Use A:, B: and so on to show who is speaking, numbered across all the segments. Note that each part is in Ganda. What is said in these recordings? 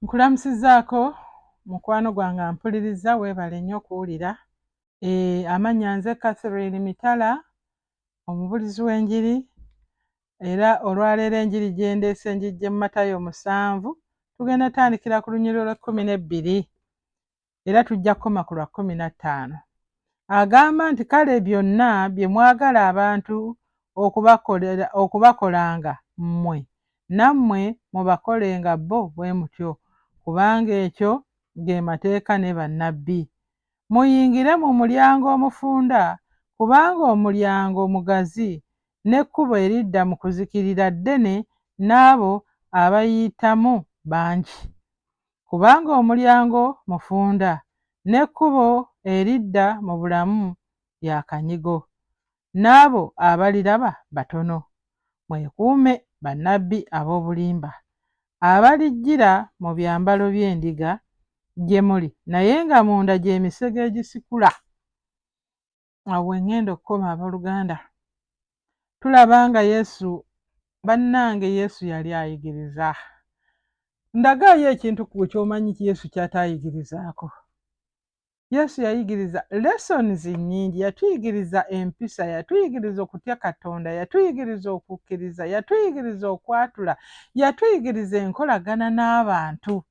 A: Nkulamusizaako mukwano gwange ampuliriza, weebale nnyo okuwulira. Amannya nze Catherine Mitala, omubuulizi w'enjiri, era olwaleero enjiri gye ndeese ngiggye mu Matayo 7, tugenda tandikira ku lunyiriri olw'e 12 era tujja kukoma ku lwa 15. Agamba nti kale byonna bye mwagala abantu okubakolanga mmwe, nammwe mubakolenga bo bwe mutyo, kubanga ekyo ge mateeka ne bannabbi. Muyingire mu mulyango omufunda, kubanga omulyango mugazi n'ekkubo eridda mu kuzikirira ddene, n'abo abayitamu bangi. Kubanga omulyango mufunda, n'ekkubo eridda mu bulamu lya kanyigo, n'abo abaliraba batono. Mwekuume bannabbi ab'obulimba, abalijjira mu byambalo by'endiga gye muli, naye nga munda gy'emisege egisikula. Awo we ŋŋenda okukoma, abooluganda. Tulaba nga Yesu, bannange, Yesu yali ayigiriza. Ndagaayo ekintu ku ky'omanyi Yesu ky'ataayigirizaako. Yesu yayigiriza lessons nnyingi, yatuyigiriza empisa, yatuyigiriza okutya Katonda, yatuyigiriza okukkiriza, yatuyigiriza okwatula, yatuyigiriza enkolagana n'abantu.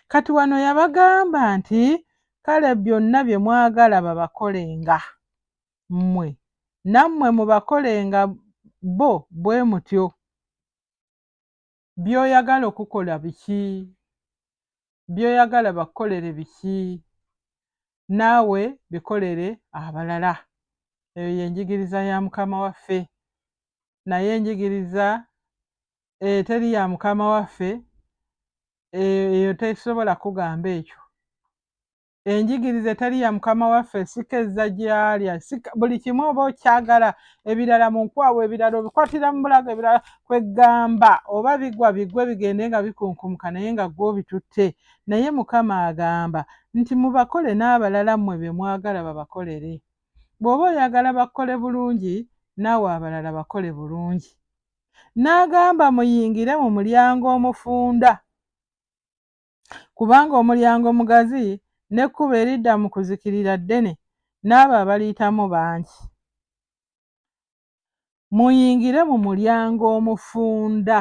A: Kati wano yabagamba nti kale byonna bye mwagala babakolenga mmwe, nammwe mubakolenga bo bwe mutyo. By'oyagala okukola biki? By'oyagala bakukolere biki? Naawe bikolere abalala. Eyo y'enjigiriza ya Mukama waffe. Naye enjigiriza eteri ya Mukama waffe eyo tesobola kugamba ekyo. Enjigiriza eteri ya Mukama waffe sikezza gy'alya, buli kimu oba okyagala, ebirala mu nkwawa, ebirala obikwatira mu bulago, ebirala kwegamba oba bigwa bigwe bigende nga bikunkumuka, naye nga ggwe obitutte. Naye Mukama agamba nti mubakole n'abalala mmwe bye mwagala babakolere. Bw'oba oyagala bakukole bulungi, naawe abalala bakole bulungi. N'agamba muyingire mu mulyango omufunda, kubanga omulyango mugazi n'ekkubo eridda mu kuzikirira ddene, n'abo abaliyitamu bangi. Muyingire mu mulyango omufunda,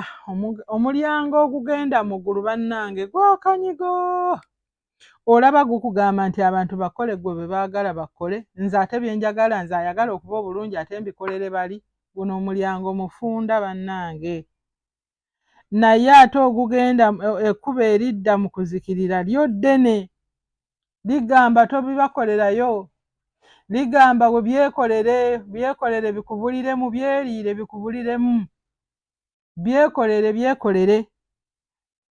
A: omulyango ogugenda mu ggulu, bannange, gwakanyigo. Olaba gukugamba nti abantu bakole gwe bwe baagala bakole, nze ate bye njagala, nze ayagala okuba obulungi ate mbikolere bali. Guno omulyango mufunda, bannange. Naye ate ogugenda, ekkubo eridda mu kuzikirira lyo ddene, ligamba tobibakolerayo, ligamba bwe byekolere, byekolere bikubuliremu, byeriire bikubuliremu, byekolere byekolere.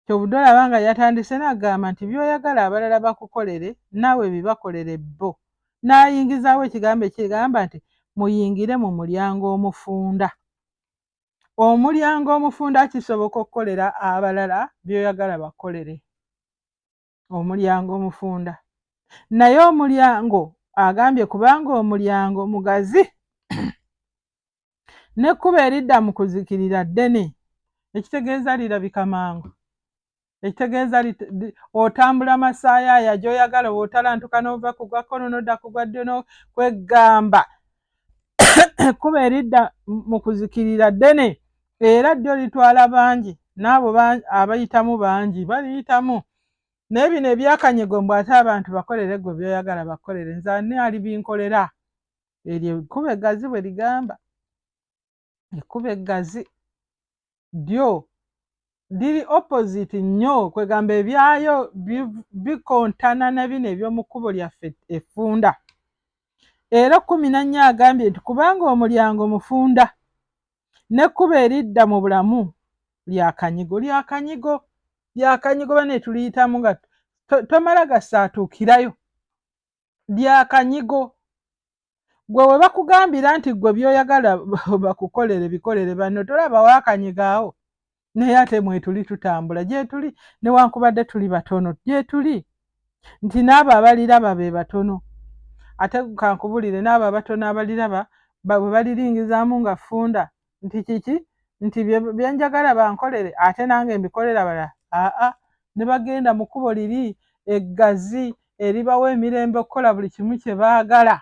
A: Kyovudde olaba nga yatandise n'agamba nti by'oyagala abalala bakukolere naawe bibakolere bo. N'ayingizaawo ekigambo ekigamba nti muyingire mu mulyango omufunda. Omulyango omufunda kisoboka okukolera abalala by'oyagala bakukolere. Omulyango omufunda. Naye omulyango agambye kubanga omulyango mugazi n'ekkubo eridda mu kuzikirira ddene, ekitegeeza lirabika mangu, ekitegeeza otambula masaayaaya gy'oyagala, bw'otalantuka n'ova ku gwa kkono n'odda ku gwa ddyo, n'okwegamba ekkubo eridda mu kuzikirira ddene era ddyo litwala bangi, n'abo abayitamu bangi baliyitamu. Naye bino ebyakanyigo mbu ate abantu bakolere gwe by'oyagala bakukolere, nze ani alibinkolera? Eryo ekkubo eggazi bwe ligamba. Ekkubo eggazi ddyo liri opposite nnyo, kwegamba ebyayo bikontana na bino eby'omu kkubo lyaffe effunda. Era 14 agambye nti kubanga omulyango mufunda n'ekkubo eridda mu bulamu lya kanyigo, lya kanyigo, lya kanyigo, bane tuliyitamu nga tomala gasaatuukirayo, lya kanyigo. Gwe we bakugambira nti gwe by'oyagala bakukolere bikolere banno, tolaba waakanyigo awo? Naye ate mwetuli tutambula gyetuli, newankubadde tuli batono gyetuli, nti n'abo abaliraba be batono. Ate kankubulire, n'abo abatono abaliraba bwe baliringizaamu nga ffunda nti kiki, nti bye njagala bankolere ate nange mbikolera balala, aa, Ne bagenda mu kkubo liri eggazi eribawa emirembe okukola buli kimu kye baagala,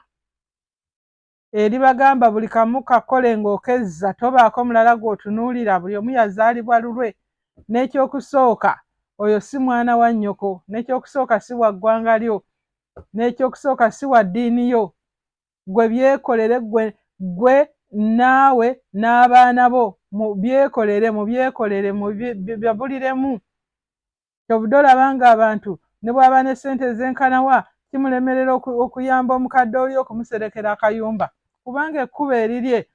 A: eribagamba buli kamu kakole ng'okezza, tobaako mulala gw'otunuulira, buli omu yazaalibwa lulwe. N'ekyokusooka oyo si mwana wa nnyoko, n'ekyokusooka si wa ggwanga lyo, n'ekyokusooka si wa ddiini yo. Ggwe byekolere ggwe, ggwe naawe n'abaana bo mubyekolere, mubyekolere, mubibabuliremu. Kyovudde olaba nga abantu ne bw'aba ne ssente ezenkana wa kimulemerera okuyamba omukadde oli okumuserekera akayumba, kubanga ekkubo erirye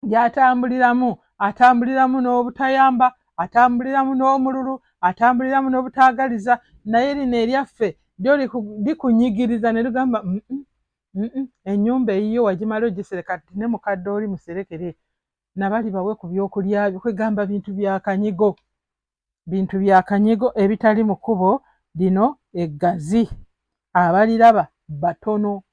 A: gy'atambuliramu atambuliramu n'obutayamba, atambuliramu n'omululu, atambuliramu n'obutaagaliza. Naye lino eryaffe lyo likunyigiriza ne ligamba ennyumba eyiyo wagimala ogisereka, ne mukadde oli muserekere, nabali bawe ku byokulya byo. Kwegamba bintu bya kanyigo, bintu bya kanyigo ebitali mu kkubo lino eggazi. Abaliraba batono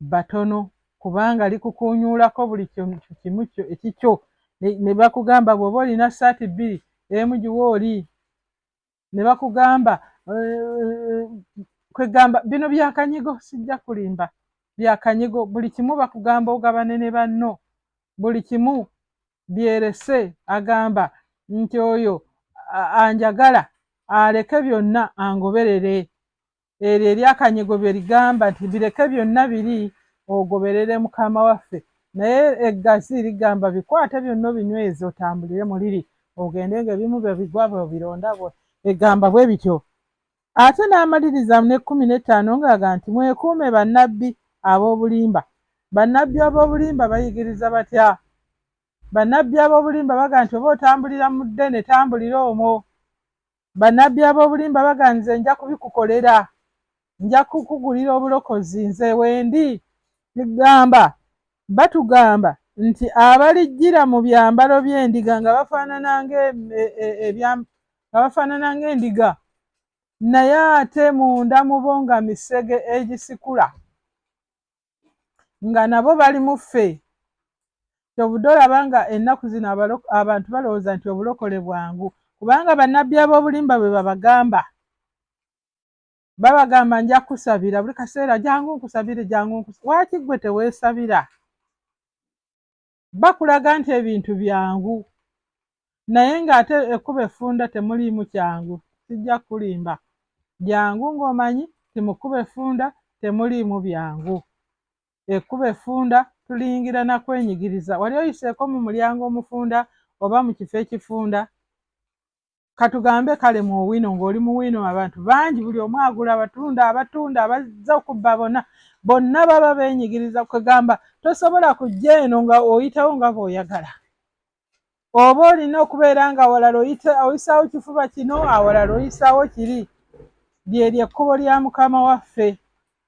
A: batono, kubanga likukuunyuulako buli kimu ekikyo. Ne bakugamba bw'oba olina ssaati bbiri, emu giwe oli. Ne bakugamba kwegamba bino bya kanyigo, sijja kulimba, bya kanyigo. Buli kimu bakugamba ogabane ne banno, buli kimu byerese. Agamba nti oyo anjagala aleke byonna angoberere. Eryo eryakanyigo bye ligamba nti bireke byonna biri ogoberere Mukama waffe. Naye eggazi ligamba bikwate byonna obinyweze otambulire mu liri, ogende ng'ebimu bwe bigwa bw'obironda bwe egamba bwe bityo. Ate n'amaliriza n'e15 ng'aga nti mwekuume bannabbi ab'obulimba. Bannabbi ab'obulimba bayigiriza batya? Bannabbi ab'obulimba baga nti oba otambulira mu ddene, tambulira omwo. Bannabbi ab'obulimba baga nze nja kubikukolera, nja kukugulira obulokozi, nze wendi. Gamba batugamba nti abalijjira mu byambalo by'endiga nga bafaanana nga bafaanana ng'endiga, naye ate munda mu bo nga misege egisikula, nga nabo bali mu ffe. Kyovudde olaba nga ennaku zino abantu balowooza nti obulokole bwangu, kubanga bannabbi ab'obulimba bwe babagamba. Babagamba nja kukusabira buli kaseera, jangu nkusabire, jangu nkusabire. Lwaki ggwe teweesabira? Bakulaga nti ebintu byangu, naye ng'ate ekkubo effunda temuliimu kyangu. Sijja kukulimba, jangu ng'omanyi nti mu kkubo effunda temuliimu byangu. Ekkubo effunda tuliyingira na kwenyigiriza. Wali oyiseeko mu mulyango omufunda oba mu kifo ekifunda? Katugambe kale mu Owino, ng'oli mu Wino, abantu bangi, buli omu agula, abatunda, abatunda, abazza okubba, bonna bonna baba beenyigiriza. Kwegamba tosobola kujja eno nga oyitawo nga bw'oyagala. Oba olina okubeera nga awalala oyisaawo kifuba kino, awalala oyisaawo kiri. Lyeryo ekkubo lya Mukama waffe,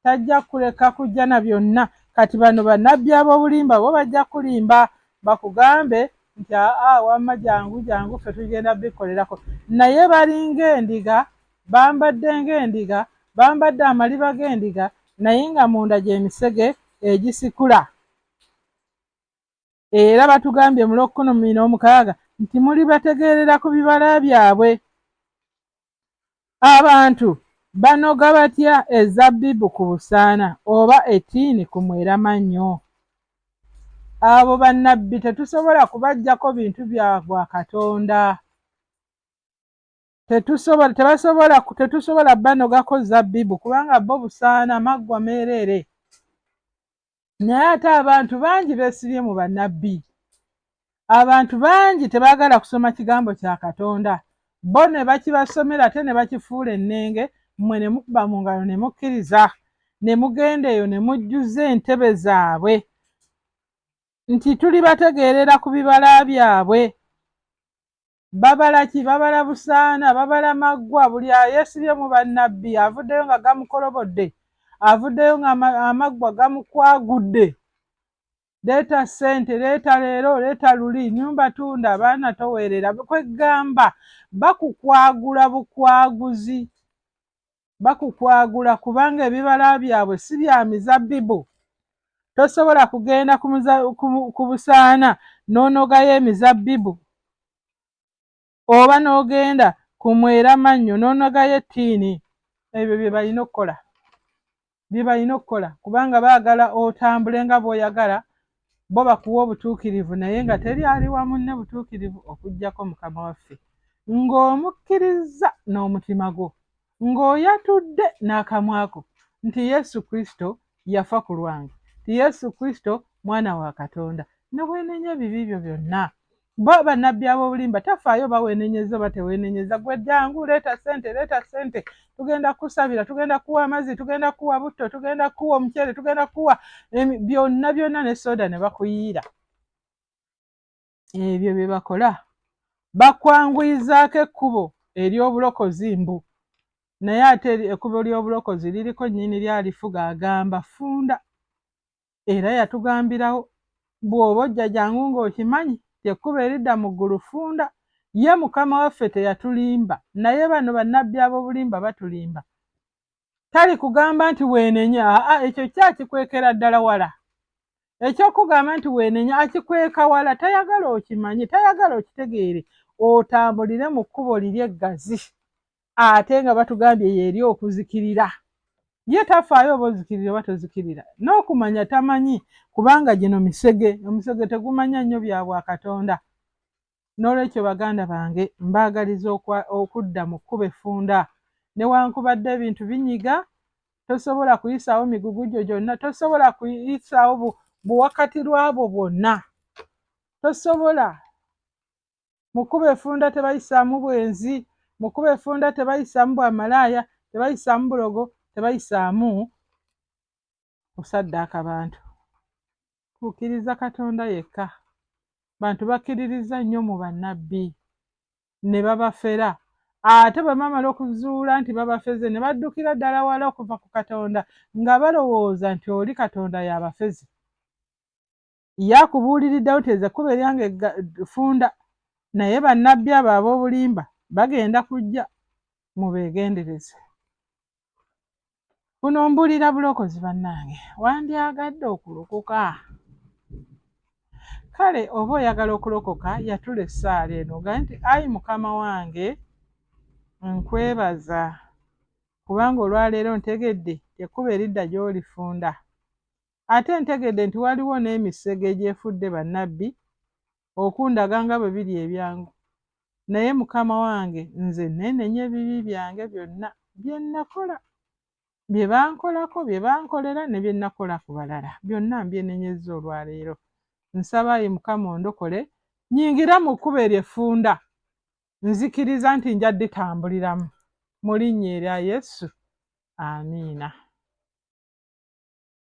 A: tajja kuleka kujja na byonna. Kati bano bannabbi ab'obulimba bo bajja kulimba bakugambe nti aa wamma jangu jangu ffe tugenda bikkolerako, naye balinga endiga, bambadde ng'endiga, bambadde amaliba g'endiga, naye nga munda gy'emisege egisikula. Era batugambye mu lw'okkumi n'omukaaga nti muli bategeerera ku bibala byabwe. Abantu banoga batya ezabbibu ku busaana oba ettiini ku mweramannyo? Abo bannabbi tetusobola kubaggyako bintu bya bwa Katonda. Tetusobola, tebasobola, tetusobola banogako zabbibu kubanga bo busaana, maggwa meereere. Naye ate abantu bangi beesibye mu bannabbi. Abantu bangi tebaagala kusoma kigambo kya Katonda. Bo ne bakibasomera ate ne bakifuula ennenge, mmwe ne mukuba mu ngalo ne mukkiriza, ne mugenda eyo ne mujjuza entebe zaabwe nti tuli bategeerera ku bibala byabwe. Babala ki? Babala busaana, babala maggwa. Buli ayeesibye mu bannabbi avuddeyo nga gamukolobodde, avuddeyo nga amaggwa gamukwagudde. Leeta ssente, leeta leero, leeta luli, nnyumba tunda, abaana toweerera. Kwegamba bakukwagula bukwaguzi, bakukwagula kubanga ebibala byabwe si bya mizabbibu. Tosobola kugenda ku busaana n'onogayo emizabbibu, oba n'ogenda Kumwera mannyo n'onagayo ettiini. Ebyo bye balina okukola, bye balina okukola, kubanga baagala otambule nga bw'oyagala, bo bakuwa obutuukirivu, naye nga teri aliwa munne butuukirivu okuggyako Mukama waffe. Ng'omukkiriza n'omutima gwo, ng'oyatudde n'akamwa ko nti Yesu Kristo yafa ku lwange, nti Yesu Kristo mwana wa Katonda, ne weenenya ebibi byo byonna. Bo bannabbi ab'obulimba tafaayo oba weenenyeza oba teweenenyeza. Gwe jangu, leeta ssente, leeta ssente, tugenda kukusabira, tugenda kukuwa amazzi, tugenda kukuwa butto, tugenda kukuwa omuceere, tugenda kukuwa byonna byonna ne soda ne bakuyiira. Ebyo bye bakola bakwanguyizaako ekkubo ery'obulokozi mbu, naye ate ekkubo ly'obulokozi liriko nnyini lyalifuga, agamba funda. Era yatugambirawo, bw'oba ojja jangu ng'okimanyi nti ekkubo eridda mu ggulu funda. Ye Mukama waffe teyatulimba, naye bano bannabbi ab'obulimba batulimba. Tali kugamba nti weenenye, aa, ekyo kyakikwekera ddala wala. Eky'okugamba nti weenenye akikweka wala, tayagala okimanye, tayagala okitegeere, otambulire mu kkubo liri eggazi, ate nga batugambye yeeri okuzikirira. Ye tafaayo oba ozikirira oba tozikirira, n'okumanya tamanyi, kubanga gino misege, omusege tegumanya nnyo bya bwa Katonda. N'olwekyo baganda bange, mbaagaliza okudda mu kkubo effunda, newankubadde ebintu binyiga. Tosobola kuyisaawo migugu gyo gyonna, tosobola kuyisaawo buwakati lwabwo bwonna, tosobola. Mu kkubo effunda tebayisaamu bwenzi, mu kkubo effunda tebayisaamu bwamalaaya, tebayisaamu bulogo, tebayisaamu kusaddaaka bantu. Kukkiriza Katonda yekka. Bantu bakkiririza nnyo mu bannabbi ne babafera, ate bwe bamala okuzuula nti babafeze ne baddukira ddala wala okuva ku Katonda, nga balowooza nti oli Katonda y'abafeze. Ye akubuuliriddewo nti eze ekkubo eryange funda, naye bannabbi abo ab'obulimba bagenda kujja, mubeegendereze. Buno mbuulira bulokozi bannange, wandyagadde okulokoka? Kale oba oyagala okulokoka, yatula essaala eno, ogambe nti, ayi Mukama wange, nkwebaza kubanga olwaleero ntegedde ekkubo eridda gy'oli ffunda. Ate ntegedde nti waliwo n'emisege egyefudde bannabbi okundaga nga bwe biri ebyangu. Naye Mukama wange, nze neenenya ebibi byange byonna bye nakola, bye bankolako, bye bankolera ne bye nakola ku balala. Byonna mbyenenyezza olwaleero. Nsaba ayi Mukama ondokole, nnyingira mu kkubo eryo effunda. Nzikiriza nti nja dditambuliramu. Mu linnya erya Yesu, amiina.